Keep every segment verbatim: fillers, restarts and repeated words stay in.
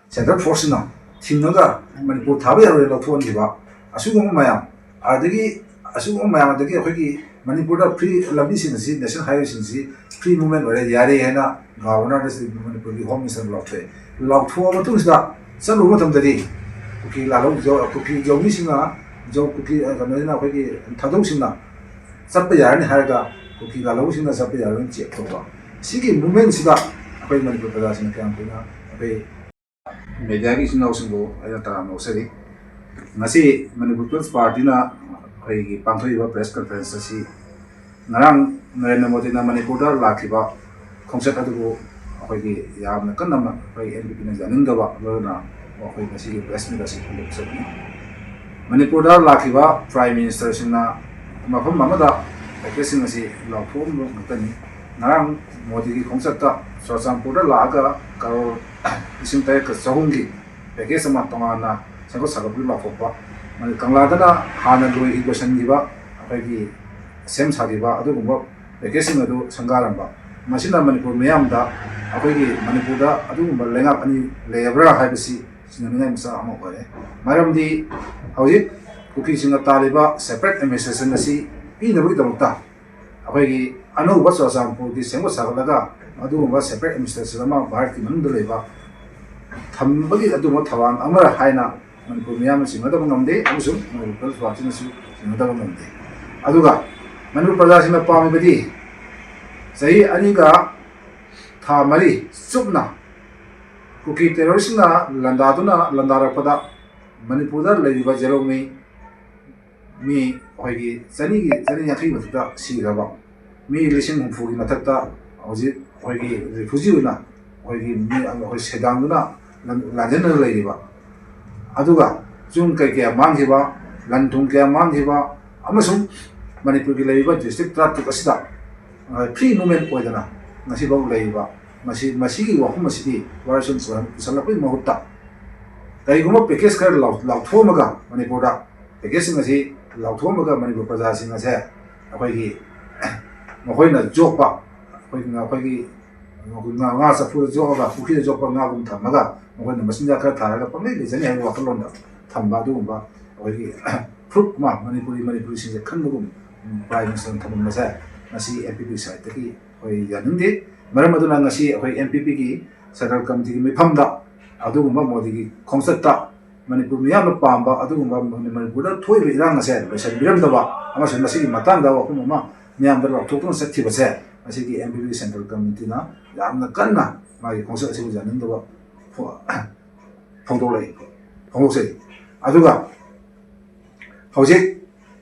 Central ꯐꯣꯔꯁꯁꯤꯅ ꯊꯤꯡꯉꯒ Manipur ꯊꯥꯕ ꯌꯥꯔꯣꯏ ꯂꯧꯊꯣꯛꯍꯟꯈꯤꯕ, ꯑꯁꯤꯒꯨꯝꯕ ꯃꯌꯥꯝ, ꯑꯗꯒꯤ ꯑꯁꯤꯒꯨꯝꯕ ꯃꯌꯥꯝ, ꯑꯗꯒꯤ ꯑꯩꯈꯣꯏꯒꯤ ꯃꯅꯤꯄꯨꯔꯗ ꯐ꯭ꯔꯤ ꯂꯝꯕꯤꯁꯤꯡ ꯑꯁꯤ, ꯅꯦꯁꯅꯦꯜ ꯍꯥꯏꯋꯦꯁꯤꯡꯁꯤ ꯐ꯭ꯔꯤ ꯃꯨꯚꯃꯦꯟ ꯑꯣꯏꯔꯦ, ꯌꯥꯔꯦ ꯍꯥꯏꯅ ꯒꯚꯔꯅꯔꯗ ꯃꯅꯤꯄꯨꯔꯒꯤ ꯍꯣꯝ ꯃꯤꯅꯤꯁꯇꯔꯅ ꯂꯥꯎꯊꯣꯛꯑꯦ꯫ ꯂꯥꯎꯊꯣꯛꯑ ꯃꯇꯨꯡꯁꯤꯗ ꯆꯠꯂꯨꯕ ꯃꯇꯝꯗꯗꯤ ꯀꯨꯀꯤ ꯂꯥꯜꯍꯧ-, ꯖꯧ-, ꯀꯨꯀꯤ ꯖꯧꯃꯤꯁꯤꯡꯅ, ꯖꯧ ꯀꯨꯀꯤ, ꯑ, ꯀꯩꯅꯣꯁꯤꯅ, ꯑꯩꯈꯣꯏꯒꯤ ꯊꯥꯗꯧꯁꯤꯡꯅ ꯆꯠꯄ ꯌꯥꯔꯅꯤ ꯍꯥꯏꯔꯒ ꯀꯨꯀꯤ ꯂꯥꯜꯍꯧꯕꯁꯤꯡꯅ ꯆꯠꯄ ꯌꯥꯔꯣꯏꯅ ꯆꯦꯛ ꯇꯧꯕ꯫ ꯁꯤꯒꯤ ꯃꯨꯚꯃꯦꯟꯁꯤꯗ ꯑꯩꯈꯣꯏ ꯃꯅꯤꯄꯨꯔ ꯄ꯭ꯔꯖꯥꯁꯤꯡꯅ ꯀꯌꯥꯝ ꯀꯨꯏꯅ ꯑꯩꯈꯣꯏ ꯃꯦꯗꯤꯌꯥꯒꯤ ꯏꯆꯤꯟ ꯏꯅꯥꯎꯁꯤꯡꯕꯨ ꯑꯩꯅ ꯇꯔꯥꯝꯅ ꯑꯣꯛꯆꯔꯤ꯫ ꯉꯁꯤ ꯃꯅꯤꯄꯨꯔ ꯄꯤꯄꯜꯁ ꯄꯥꯔꯇꯤꯅ ꯑꯩꯈꯣꯏꯒꯤ ꯄꯥꯡꯊꯣꯛꯏꯕ ꯄ꯭ꯔꯦꯁ ꯀꯟꯐꯔꯦꯟꯁ ꯑꯁꯤ ꯉꯔꯥꯡ ꯅꯔꯦꯟꯗ꯭ꯔ ꯃꯣꯗꯤꯅ ꯃꯅꯤꯄꯨꯔꯗ ꯂꯥꯛꯈꯤꯕ ꯈꯣꯡꯆꯠ ꯑꯗꯨꯕꯨ ꯑꯩꯈꯣꯏꯒꯤ ꯌꯥꯝꯅ ꯀꯟꯅ ꯑꯩꯈꯣꯏ ꯑꯦꯟ ꯄꯤ ꯄꯤꯅ ꯌꯥꯅꯤꯡꯗꯕ ꯂꯣꯏꯅꯅ ꯑꯩꯈꯣꯏ ꯉꯁꯤꯒꯤ ꯄ꯭ꯔꯦꯁ ꯃꯤꯠ ꯑꯁꯤ ꯐꯣꯡꯗꯣꯛꯆꯕꯅꯤ꯫ ꯃꯅꯤꯄꯨꯔꯗ ꯂꯥꯛꯈꯤꯕ ꯄ꯭ꯔꯥꯏꯝ ꯃꯤꯅꯤꯁꯇꯔꯁꯤꯡꯅ ꯃꯐꯝ ꯑꯃꯗ ꯄꯦꯀꯦꯖꯁꯤꯡ ꯑꯁꯤ ꯂꯥꯎꯊꯣꯛꯑꯝꯕ ꯉꯥꯛꯇꯅꯤ꯫ ꯉꯔꯥꯡ ꯃꯣꯗꯤꯒꯤ ꯈꯣꯡꯆꯠꯇ ꯆꯨꯔꯆꯥꯟꯄꯨꯔꯗ ꯂꯥꯛꯑꯒ ꯀꯔꯣꯔ ꯂꯤꯁꯤꯡ ꯇꯔꯦꯠꯀ ꯆꯍꯨꯝꯒꯤ ꯄꯦꯀꯦꯖ ꯑꯃ ꯇꯣꯉꯥꯟꯅ ꯁꯦꯝꯒꯠ ꯁꯥꯒꯠꯄꯒꯤ ꯂꯥꯎꯊꯣꯛꯄ, ꯀꯪꯂꯥꯗꯅ ꯍꯥꯟꯅ ꯂꯣꯏ-, ꯂꯣꯏꯁꯤꯟꯈꯤꯕ ꯑꯩꯈꯣꯏꯒꯤ ꯁꯦꯝ ꯁꯥꯈꯤꯕ ꯑꯗꯨꯒꯨꯝꯕ ꯄꯦꯀꯦꯖꯁꯤꯡ ꯑꯗꯨ ꯁꯪꯒꯥꯔꯝꯕ, ꯃꯁꯤꯅ ꯃꯅꯤꯄꯨꯔ ꯃꯤꯌꯥꯝꯗ ꯑꯩꯈꯣꯏꯒꯤ ꯃꯅꯤꯄꯨꯔꯗ ꯑꯗꯨꯒꯨꯝꯕ ꯂꯩꯉꯥꯛ ꯑꯅꯤ ꯂꯩꯔꯕ꯭ꯔꯥ ꯍꯥꯏꯕꯁꯤ ꯆꯤꯡꯅꯅꯤꯡꯉꯥꯏ ꯃꯆꯥꯛ ꯑꯃ ꯑꯣꯏꯔꯦ꯫ ꯃꯔꯝꯗꯤ ꯍꯧꯖꯤꯛ ꯀꯨꯀꯤꯁꯤꯡꯅ ꯇꯥꯜꯂꯤꯕ ꯁꯦꯄꯔꯦꯠ ꯑꯦꯗꯃꯤꯅꯤꯁꯇ꯭ꯔꯦꯁꯟ ꯑꯁꯤ ꯄꯤꯅꯕꯒꯤꯗꯃꯛꯇ ꯑꯩꯈꯣꯏꯒꯤ ꯑꯅꯧꯕ ꯆꯨꯔꯆꯥꯟꯄꯨꯔꯒꯤ ꯁꯦꯝꯒꯠ ꯁꯥꯒꯠꯂꯒ ꯑꯗꯨꯒꯨꯝꯕ ꯁꯦꯄꯔꯦꯠ ꯑꯦꯗꯃꯤꯅꯤꯁꯇ꯭ꯔꯦꯁꯟ ꯑꯃ ꯚꯥꯔꯠꯀꯤ ꯃꯅꯨꯡꯗ ꯂꯩꯕ ꯊꯝꯕꯒꯤ ꯑꯗꯨꯒꯨꯝꯕ ꯊꯧꯔꯥꯡ ꯑꯃꯔ ꯍꯥꯏꯅ ꯃꯅꯤꯄꯨꯔ ꯃꯤꯌꯥꯝꯅ ꯆꯤꯡꯅꯗꯕ ꯉꯝꯗꯦ, ꯑꯃꯁꯨꯡ ꯃꯅꯤꯄꯨꯔ ꯄꯤꯄꯜꯁ ꯄꯥꯔꯇꯤꯅꯁꯨ ꯆꯤꯡꯅꯗꯕ ꯉꯝꯗꯦ꯫ ꯑꯗꯨꯒ ꯃꯅꯤꯄꯨꯔ ꯄ꯭ꯔꯖꯥꯁꯤꯡꯅ ꯄꯥꯝꯃꯤꯕꯗꯤ ꯆꯍꯤ ꯑꯅꯤꯒ ꯊꯥ ꯃꯔꯤ ꯆꯨꯞꯅ ꯀꯨꯀꯤ ꯇꯦꯔꯣꯔꯤꯁꯁꯤꯡꯅ ꯂꯥꯟꯗꯥꯗꯨꯅ, ꯂꯥꯟꯗꯥꯔꯛꯄꯗ ꯃꯅꯤꯄꯨꯔꯗ ꯂꯩꯔꯤꯕ ꯖꯦꯔꯣꯃꯤ ꯃꯤ ꯑꯩꯈꯣꯏꯒꯤ ꯆꯅꯤꯒꯤ, ꯆꯅꯤ ꯌꯥꯡꯈꯩ ꯃꯊꯛꯇ ꯁꯤꯈ꯭ꯔꯕ, ꯃꯤ ꯂꯤꯁꯤꯡ ꯍꯨꯝꯐꯨꯒꯤ ꯃꯊꯛꯇ ꯍꯧꯖꯤꯛ ꯑꯩꯈꯣꯏꯒꯤ ꯔꯤꯐ꯭ꯌꯨꯖꯤ ꯑꯣꯏꯅ ꯑꯩꯈꯣꯏꯒꯤ ꯃꯤ ꯑꯩꯈꯣꯏ ꯁꯦꯗꯥꯡꯗꯨꯅ ꯂꯝ-, ꯂꯥꯟꯖꯦꯟꯅꯗꯨꯅ ꯂꯩꯔꯤꯕ, ꯑꯗꯨꯒ ꯌꯨꯝ ꯀꯩ ꯀꯌꯥ ꯃꯥꯡꯈꯤꯕ, ꯂꯟ ꯊꯨꯝ ꯀꯌꯥ ꯃꯥꯡꯈꯤꯕ, ꯑꯃꯁꯨꯡ ꯃꯅꯤꯄꯨꯔꯒꯤ ꯂꯩꯔꯤꯕ ꯗꯤꯁꯇ꯭ꯔꯤꯛ ꯇꯔꯥꯇꯔꯨꯛ ꯑꯁꯤꯗ, ꯑ, ꯐ꯭ꯔꯤ ꯃꯨꯚꯃꯦꯟ ꯑꯣꯏꯗꯅ ꯉꯁꯤꯐꯥꯎ ꯂꯩꯔꯤꯕ, ꯃꯁꯤ, ꯃꯁꯤꯒꯤ ꯋꯥꯐꯝ ꯑꯁꯤꯗꯤ ꯋꯥꯔꯣꯏꯁꯤꯟ ꯄꯨꯁꯜꯂꯛꯄꯒꯤ ꯃꯍꯨꯠꯇ ꯀꯔꯤꯒꯨꯝꯕ ꯄꯦꯀꯦꯖ ꯈꯔ ꯂꯥꯎ-, ꯂꯥꯎꯊꯣꯛꯑꯝꯃꯒ ꯃꯅꯤꯄꯨꯔꯗ ꯄꯦꯀꯦꯖꯁꯤꯡ ꯑꯁꯤ ꯂꯥꯎꯊꯣꯛꯑꯝꯃꯒ ꯃꯅꯤꯄꯨꯔ ꯄ꯭ꯔꯖꯥꯁꯤꯡ ꯑꯁꯦ ꯑꯩꯈꯣꯏꯒꯤ ꯃꯈꯣꯏꯅ ꯌꯣꯛꯄ, ꯑꯩꯈꯣꯏꯒꯤ, ꯑꯩꯈꯣꯏꯒꯤ ꯉꯥ ꯆꯐꯨꯗ ꯌꯣꯛꯑꯒ ꯄꯨꯈ꯭ꯔꯤꯗ ꯌꯣꯛꯄ ꯉꯥꯒꯨꯝ ꯊꯝꯃꯒ ꯃꯈꯣꯏꯅ ꯃꯆꯤꯟꯖꯥꯛ ꯈꯔ ꯊꯥꯔꯒ ꯄꯪꯂꯩ ꯂꯩꯖꯅꯤ ꯍꯥꯏꯕ ꯋꯥꯈꯜꯂꯣꯟꯗ ꯊꯝꯕ ꯑꯗꯨꯒꯨꯝꯕ ꯑꯩꯈꯣꯏꯒꯤ ꯐꯨꯔꯨꯞ ꯑꯃ ꯃꯅꯤꯄꯨꯔꯤ ꯃꯅꯤꯄꯨꯔꯤꯁꯤꯡꯁꯦ ꯈꯟꯕꯒꯨꯝ ꯄ꯭ꯔꯥꯏꯝ ꯃꯤꯅꯤꯁꯇꯔꯅ ꯊꯝꯃꯝꯕꯁꯦ ꯉꯁꯤ ꯑꯦꯝ ꯄꯤ ꯄꯤ ꯁꯥꯏꯠꯇꯒꯤ ꯑꯩꯈꯣꯏ ꯌꯥꯅꯤꯡꯗꯦ꯫ ꯃꯔꯝ ꯑꯗꯨꯅ ꯉꯁꯤ ꯑꯩꯈꯣꯏ ꯑꯦꯝ ꯄꯤ ꯄꯤꯒꯤ ꯁꯦꯟꯇ꯭ꯔꯦꯜ ꯀꯃꯤꯇꯤꯒꯤ ꯃꯤꯐꯝꯗ ꯑꯗꯨꯒꯨꯝꯕ ꯃꯣꯗꯤꯒꯤ ꯈꯣꯡꯆꯠꯇ ꯃꯅꯤꯄꯨꯔ ꯃꯤꯌꯥꯝꯅ ꯄꯥꯝꯕ ꯑꯗꯨꯒꯨꯝꯕ ꯃꯅꯤꯄꯨꯔꯗ ꯊꯣꯛꯏꯕ ꯏꯔꯥꯡ ꯑꯁꯦ ꯂꯣꯏꯁꯤꯟꯕꯤꯔꯝꯗꯕ ꯑꯃꯁꯨꯡ ꯃꯁꯤꯒꯤ ꯃꯇꯥꯡꯗ ꯋꯥꯐꯝ ꯑꯃ ꯃꯤꯌꯥꯝꯗ ꯂꯥꯎꯊꯣꯛꯇꯨꯅ ꯆꯠꯈꯤꯕꯁꯦ ꯃꯁꯤꯒꯤ ꯑꯦꯝ ꯄꯤ ꯄꯤꯒꯤ ꯁꯦꯟꯇ꯭ꯔꯦꯜ ꯀꯃꯤꯇꯤꯅ ꯌꯥꯝꯅ ꯀꯟꯅ ꯃꯥꯒꯤ ꯈꯣꯡꯆꯠ ꯑꯁꯤꯕꯨ ꯌꯥꯅꯤꯡꯗꯕ ꯐꯣꯡꯗꯣꯛꯂꯛꯏ ꯐꯣꯡꯗꯣꯛꯆꯩ꯫ ꯑꯗꯨꯒ ꯍꯧꯖꯤꯛ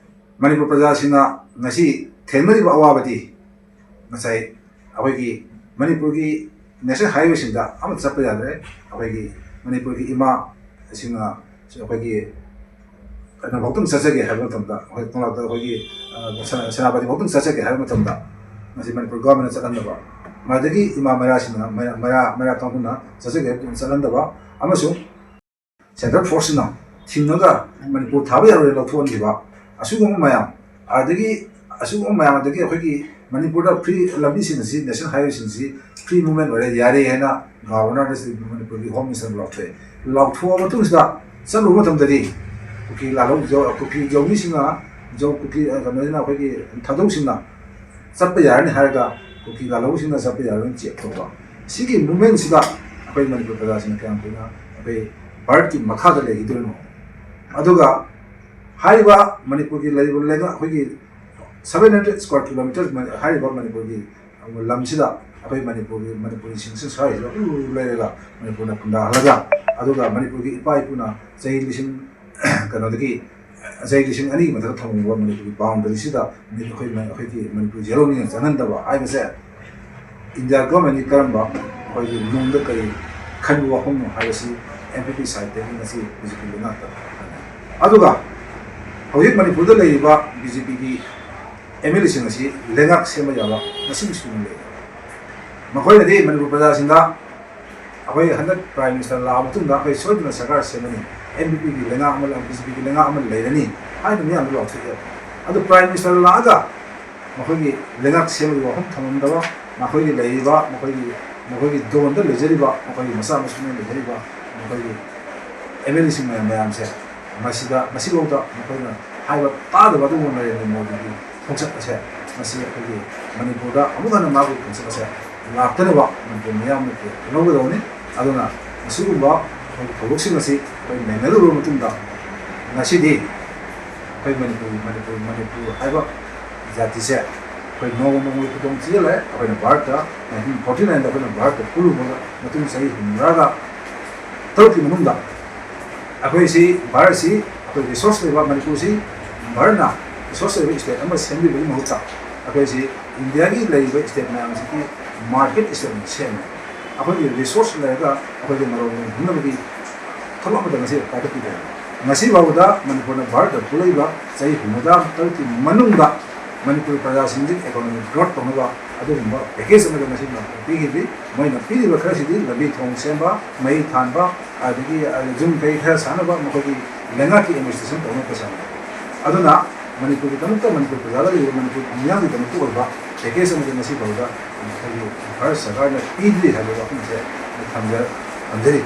ꯃꯅꯤꯄꯨꯔ ꯄ꯭ꯔꯖꯥꯁꯤꯡꯅ ꯉꯁꯤ ꯊꯦꯡꯅꯔꯤꯕ ꯑꯋꯥꯕꯗꯤ ꯉꯁꯥꯏ ꯑꯩꯈꯣꯏꯒꯤ ꯃꯅꯤꯄꯨꯔꯒꯤ ꯅꯦꯁꯅꯦꯜ ꯍꯥꯏꯋꯦꯁꯤꯡꯗ ꯑꯃꯠꯇ ꯆꯠꯄ ꯌꯥꯗ꯭ꯔꯦ꯫ ꯑꯩꯈꯣꯏꯒꯤ ꯃꯅꯤꯄꯨꯔꯒꯤ ꯏꯃꯥꯁꯤꯡꯅ ꯑꯩꯈꯣꯏꯒꯤ ꯀꯩꯅꯣꯐꯥꯎꯇꯪ ꯆꯠꯆꯒꯦ ꯍꯥꯏꯕ ꯃꯇꯝꯗ ꯑꯩꯈꯣꯏ ꯀꯪꯂꯥꯗ ꯑꯩꯈꯣꯏꯒꯤ ꯁꯦꯅꯥꯄꯇꯤ ꯐꯥꯎꯇꯪ ꯆꯠꯆꯒꯦ ꯍꯥꯏꯕ ꯃꯇꯝꯗ ꯉꯁꯤ ꯃꯅꯤꯄꯨꯔ ꯒꯣꯔꯃꯦꯟꯅ ꯆꯠꯍꯟꯗꯕ, ꯃꯗꯒꯤ ꯏꯃꯥ ꯃꯩꯔꯥꯁꯤꯡꯅ ꯃꯩꯔꯥ ꯃꯩꯔꯥ ꯀꯥꯡꯕꯨꯅ ꯆꯠꯆꯒꯦ ꯍꯥꯏꯕ ꯃꯇꯝꯗ ꯆꯠꯍꯟꯗꯕ ꯑꯃꯁꯨꯡ ꯁꯦꯟꯇ꯭ꯔꯦꯜ ꯐꯣꯔꯁꯁꯤꯅ ꯊꯤꯡꯉꯒ ꯃꯅꯤꯄꯨꯔ ꯊꯥꯕ ꯌꯥꯔꯣꯏ ꯂꯧꯊꯣꯛꯍꯟꯈꯤꯕ, ꯑꯁꯤꯒꯨꯝꯕ ꯃꯌꯥꯝ, ꯑꯗꯒꯤ ꯑꯁꯤꯒꯨꯝꯕ ꯃꯌꯥꯝ ꯑꯗꯒꯤ ꯑꯩꯈꯣꯏꯒꯤ ꯃꯅꯤꯄꯨꯔꯗ ꯐ꯭ꯔꯤ ꯂꯝꯕꯤꯁꯤꯡ ꯑꯁꯤ, ꯅꯦꯁꯅꯦꯜ ꯍꯥꯏꯋꯦꯁꯤꯡ ꯑꯁꯤ ꯐ꯭ꯔꯤ ꯃꯨꯞꯃꯦꯟ ꯑꯣꯏꯔꯦ, ꯌꯥꯔꯦ ꯍꯥꯏꯅ ꯒꯚꯔꯅꯔꯗ ꯃꯅꯤꯄꯨꯔꯒꯤ ꯍꯣꯝ ꯃꯤꯅꯤꯁꯇꯔ ꯂꯥꯎꯊꯣꯛꯑꯦ꯫ ꯂꯥꯎꯊꯣꯛꯑ ꯃꯇꯨꯡꯁꯤꯗ ꯆꯠꯂꯨꯕ ꯃꯇꯝꯗꯗꯤ ꯀꯨꯀꯤ ꯂꯥꯜꯍꯧ ꯀꯨꯀꯤ ꯖꯧꯃꯤꯁꯤꯡꯅ ꯖꯧ ꯀꯨꯀꯤ ꯀꯩꯅꯣꯁꯤꯅ ꯑꯩꯈꯣꯏꯒꯤ ꯊꯥꯗꯧꯁꯤꯡꯅ ꯆꯠꯄ ꯌꯥꯔꯅꯤ ꯍꯥꯏꯔꯒ ꯀꯨꯀꯤ ꯂꯥꯜꯍꯧꯕꯁꯤꯡꯅ ꯆꯠꯄ ꯌꯥꯔꯣꯏꯅ ꯆꯦꯛ ꯇꯧꯕ꯫ ꯁꯤꯒꯤ ꯃꯨꯞꯃꯦꯟꯁꯤꯗ ꯑꯩꯈꯣꯏ ꯃꯅꯤꯄꯨꯔ ꯄ꯭ꯔꯖꯥꯁꯤꯡꯅ ꯀꯌꯥꯝ ꯀꯨꯏꯅ ꯑꯩꯈꯣꯏ ꯚꯥꯔꯠꯀꯤ ꯃꯈꯥꯗ ꯂꯩꯈꯤꯗꯣꯏꯅꯣ? ꯑꯗꯨꯒ ꯍꯥꯏꯔꯤꯕ ꯃꯅꯤꯄꯨꯔꯒꯤ ꯂꯩꯔꯤꯕ ꯂꯩꯉꯥꯛ ꯑꯩꯈꯣꯏꯒꯤ seven hundred square kilometers ꯍꯥꯏꯔꯤꯕ ꯃꯅꯤꯄꯨꯔꯒꯤ ꯂꯝꯁꯤꯗ ꯑꯩꯈꯣꯏ ꯃꯅꯤꯄꯨꯔꯒꯤ ꯃꯅꯤꯄꯨꯔꯤꯁꯤꯡꯁꯤ ꯁ꯭ꯋꯥꯏꯁꯤꯗ ꯎꯔꯨ ꯂꯩꯔꯒ ꯃꯅꯤꯄꯨꯔꯅ ꯈꯨꯟꯗꯥꯍꯜꯂꯒ ꯑꯗꯨꯒ ꯃꯅꯤꯄꯨꯔꯒꯤ ꯏꯄꯥ ꯏꯄꯨꯅ ꯆꯍꯤ ꯂꯤꯁꯤꯡ ꯀꯩꯅꯣꯗꯒꯤ ꯆꯍꯤ ꯂꯤꯁꯤꯡ ꯑꯅꯤꯒꯤ ꯃꯊꯛꯇ ꯊꯝꯃꯨꯕ ꯃꯅꯤꯄꯨꯔꯒꯤ ꯕꯥꯎꯟꯗꯔꯤꯁꯤꯗ ꯑꯩꯈꯣꯏ ꯑꯩꯈꯣꯏꯒꯤ ꯃꯅꯤꯄꯨꯔ ꯌꯦꯜꯍꯧꯅꯤꯡꯅ ꯆꯪꯍꯟꯗꯕ ꯍꯥꯏꯕꯁꯦ ꯏꯟꯗꯤꯌꯥ ꯒꯣꯔꯃꯦꯟꯒꯤ ꯀꯔꯝꯕ ꯑꯩꯈꯣꯏꯒꯤ ꯅꯨꯡꯗ ꯀꯔꯤ ꯈꯟꯕ ꯋꯥꯐꯝꯅꯣ ꯍꯥꯏꯕꯁꯤ ꯑꯦꯝ ꯄꯤ ꯄꯤ ꯁꯥꯏꯠꯇꯒꯤ ꯉꯁꯤ ꯕꯤ ꯖꯦ ꯄꯤ ꯂꯩꯉꯥꯛꯇ ꯈꯪꯉꯦ꯫ ꯑꯗꯨꯒ ꯍꯧꯖꯤꯛ ꯃꯅꯤꯄꯨꯔꯗ ꯂꯩꯔꯤꯕ ꯕꯤ ꯖꯦ ꯄꯤꯒꯤ ꯑꯦꯝ ꯑꯦꯜ ꯑꯦꯁꯤꯡ ꯑꯁꯤ ꯂꯩꯉꯥꯛ ꯁꯦꯝꯕ ꯌꯥꯕ ꯉꯁꯤꯒꯤ ꯁꯨꯡ ꯂꯩ꯫ ꯃꯈꯣꯏꯅꯗꯤ ꯃꯅꯤꯄꯨꯔ ꯄ꯭ꯔꯖꯥꯁꯤꯡꯗ ꯑꯩꯈꯣꯏ ꯍꯟꯗꯛ ꯄ꯭ꯔꯥꯏꯝ ꯃꯤꯅꯤꯁꯇꯔ ꯂꯥꯛꯑ ꯃꯇꯨꯡꯗ ꯑꯩꯈꯣꯏ ꯁꯣꯏꯗꯅ ꯁꯔꯀꯥꯔ ꯁꯦꯝꯒꯅꯤ, ꯑꯦꯟ ꯄꯤ ꯄꯤꯒꯤ ꯂꯩꯉꯥꯛ ꯑꯃ ꯕꯤ ꯖꯦ ꯄꯤꯒꯤ ꯂꯩꯉꯥꯛ ꯑꯃ ꯂꯩꯔꯅꯤ ꯍꯥꯏꯅ ꯃꯤꯌꯥꯝꯗ ꯂꯥꯎꯊꯣꯛꯑꯦ꯫ ꯑꯗꯨ ꯄ꯭ꯔꯥꯏꯝ ꯃꯤꯅꯤꯁꯇꯔ ꯂꯥꯛꯑꯒ ꯃꯈꯣꯏꯒꯤ ꯂꯩꯉꯥꯛ ꯁꯦꯝꯕꯒꯤ ꯋꯥꯐꯝ ꯊꯝꯂꯝꯗꯕ, ꯃꯈꯣꯏꯒꯤ ꯂꯩꯔꯤꯕ, ꯃꯈꯣꯏꯒꯤ, ꯃꯈꯣꯏꯒꯤ ꯗꯣꯟꯗ ꯂꯩꯖꯔꯤꯕ, ꯃꯈꯣꯏꯒꯤ ꯃꯆꯥ ꯃꯁꯨꯅ ꯂꯩꯖꯔꯤꯕ ꯃꯈꯣꯏꯒꯤ ꯑꯦꯝ ꯑꯦꯜ ꯑꯦꯁꯤꯡ ꯃꯌꯥꯝ, ꯃꯌꯥꯝꯁꯦ ꯃꯁꯤꯗ, ꯃꯁꯤꯐꯥꯎꯗ ꯃꯈꯣꯏꯅ ꯍꯥꯏꯕ ꯇꯥꯗꯕ ꯑꯗꯨꯒꯨꯝꯕ ꯅꯔꯦꯟꯗ꯭ꯔ ꯃꯣꯗꯤꯒꯤ ꯈꯣꯡꯆꯠ ꯑꯁꯦ, ꯃꯁꯤ ꯑꯩꯈꯣꯏꯒꯤ ꯃꯅꯤꯄꯨꯔꯗ ꯑꯃꯨꯛ ꯍꯟꯅ ꯃꯥꯒꯤ ꯈꯣꯡꯆꯠ ꯑꯁꯦ ꯂꯥꯛꯇꯅꯕ ꯃꯅꯤꯄꯨꯔ ꯃꯤꯌꯥꯝꯅ ꯂꯧꯒꯗꯕꯅꯤ꯫ ꯑꯗꯨꯅ ꯃꯁꯤꯒꯨꯝꯕ ꯑꯩꯈꯣꯏꯒꯤ ꯊꯧꯗꯣꯛꯁꯤꯡ ꯑꯁꯤ ꯑꯩꯈꯣꯏ ꯅꯩꯅꯔꯨꯔꯕ ꯃꯇꯨꯡꯗ, ꯉꯁꯤꯗꯤ ꯑꯩꯈꯣꯏ ꯃꯅꯤꯄꯨꯔ, ꯃꯅꯤꯄꯨꯔ, ꯃꯅꯤꯄꯨꯔ ꯍꯥꯏꯕ ꯖꯥꯇꯤꯁꯦ ꯑꯩꯈꯣꯏ ꯅꯣꯡꯃ ꯅꯣꯡꯃꯒꯤ ꯈꯨꯗꯣꯡ ꯊꯤꯖꯤꯜꯂꯛꯑꯦ꯫ ꯑꯩꯈꯣꯏꯅ ꯚꯥꯔꯠꯇ, ꯅꯥꯏꯟꯇꯤꯟ ꯐꯣꯔꯇꯤ ꯅꯥꯏꯟꯗ ꯑꯩꯈꯣꯏꯅ ꯚꯥꯔꯠꯇ ꯄꯨꯜꯂꯨꯕ ꯃꯇꯨꯡ ꯆꯍꯤ ꯍꯨꯝꯐꯨꯇꯔꯥꯒ ꯇꯔꯨꯛꯀꯤ ꯃꯅꯨꯡꯗ ꯑꯩꯈꯣꯏꯁꯤ, ꯚꯥꯔꯠꯁꯤ, ꯑꯩꯈꯣꯏ ꯔꯤꯁꯣꯔꯁ ꯂꯩꯕ ꯃꯅꯤꯄꯨꯔꯁꯤ ꯚꯥꯔꯠꯅ ꯔꯤꯁꯣꯔꯁ ꯂꯩꯕ ꯁ꯭ꯇꯦꯠ ꯑꯃ ꯁꯦꯝꯕꯤꯕꯒꯤ ꯃꯍꯨꯠꯇ ꯑꯩꯈꯣꯏꯁꯤ ꯏꯟꯗꯤꯌꯥꯒꯤ ꯂꯩꯔꯤꯕ ꯁ꯭ꯇꯦꯠ ꯃꯌꯥꯝꯁꯤꯒꯤ ꯃꯥꯔꯀꯦꯠ ꯁ꯭ꯇꯦꯠ ꯑꯣꯏꯅ ꯁꯦꯝꯃꯦ꯫ ꯑꯩꯈꯣꯏꯒꯤ ꯔꯤꯁꯣꯔꯁ ꯂꯩꯔꯒ ꯑꯩꯈꯣꯏꯒꯤ ꯃꯔꯣꯜ ꯍꯤꯡꯅꯕꯒꯤ ꯊꯕꯛ ꯑꯃꯠꯇ ꯉꯁꯤ ꯄꯥꯏꯈꯠꯄꯤꯗꯦ꯫ ꯉꯁꯤ ꯐꯥꯎꯕꯗ ꯃꯅꯤꯄꯨꯔꯅ ꯚꯥꯔꯠꯇ ꯄꯨꯔꯛꯏꯕ ꯆꯍꯤ ꯍꯨꯝꯐꯨꯇꯔꯥ ꯇꯔꯨꯛꯀꯤ ꯃꯅꯨꯡꯗ ꯃꯅꯤꯄꯨꯔ ꯄ꯭ꯔꯖꯥꯁꯤꯡꯁꯤ ꯏꯀꯣꯅꯣꯃꯤ ꯒ꯭ꯔꯣꯠ ꯇꯧꯅꯕ ꯑꯗꯨꯒꯨꯝꯕ ꯄꯦꯀꯦꯖ ꯑꯃꯠꯇ ꯉꯁꯤ ꯄꯤꯈꯤꯗ꯭ꯔꯤ꯫ ꯃꯣꯏꯅ ꯄꯤꯔꯤꯕ ꯈꯔꯁꯤꯗꯤ ꯂꯝꯕꯤ ꯊꯣꯡ ꯁꯦꯝꯕ, ꯃꯩ ꯊꯥꯟꯕ, ꯑꯗꯒꯤ, ꯑ, ꯌꯨꯝ ꯀꯩ ꯈꯔ ꯁꯥꯅꯕ ꯃꯈꯣꯏꯒꯤ ꯂꯩꯉꯥꯛꯀꯤ ꯑꯦꯗꯃꯤꯅꯤꯁꯇ꯭ꯔꯦꯁꯟ ꯇꯧꯅꯕ ꯄꯩꯁꯥꯅꯤ꯫ ꯑꯗꯨꯅ ꯃꯅꯤꯄꯨꯔꯒꯤꯗꯃꯛꯇ, ꯃꯅꯤꯄꯨꯔ ꯄ꯭ꯔꯖꯥꯗ ꯂꯩꯔꯤꯕ ꯃꯅꯤꯄꯨꯔ ꯃꯤꯌꯥꯝꯒꯤꯗꯃꯛꯇ ꯑꯣꯏꯕ ꯄꯦꯀꯦꯖ ꯑꯃꯗꯤ ꯉꯁꯤ ꯐꯥꯎꯕꯗ ꯑꯩꯈꯣꯏꯒꯤ ꯚꯥꯔꯠ ꯁꯔꯀꯥꯔꯅ ꯄꯤꯗ꯭ꯔꯤ ꯍꯥꯏꯕ ꯋꯥꯐꯝꯁꯦ ꯑꯩ ꯊꯝꯖ-, ꯊꯝꯖꯔꯤ꯫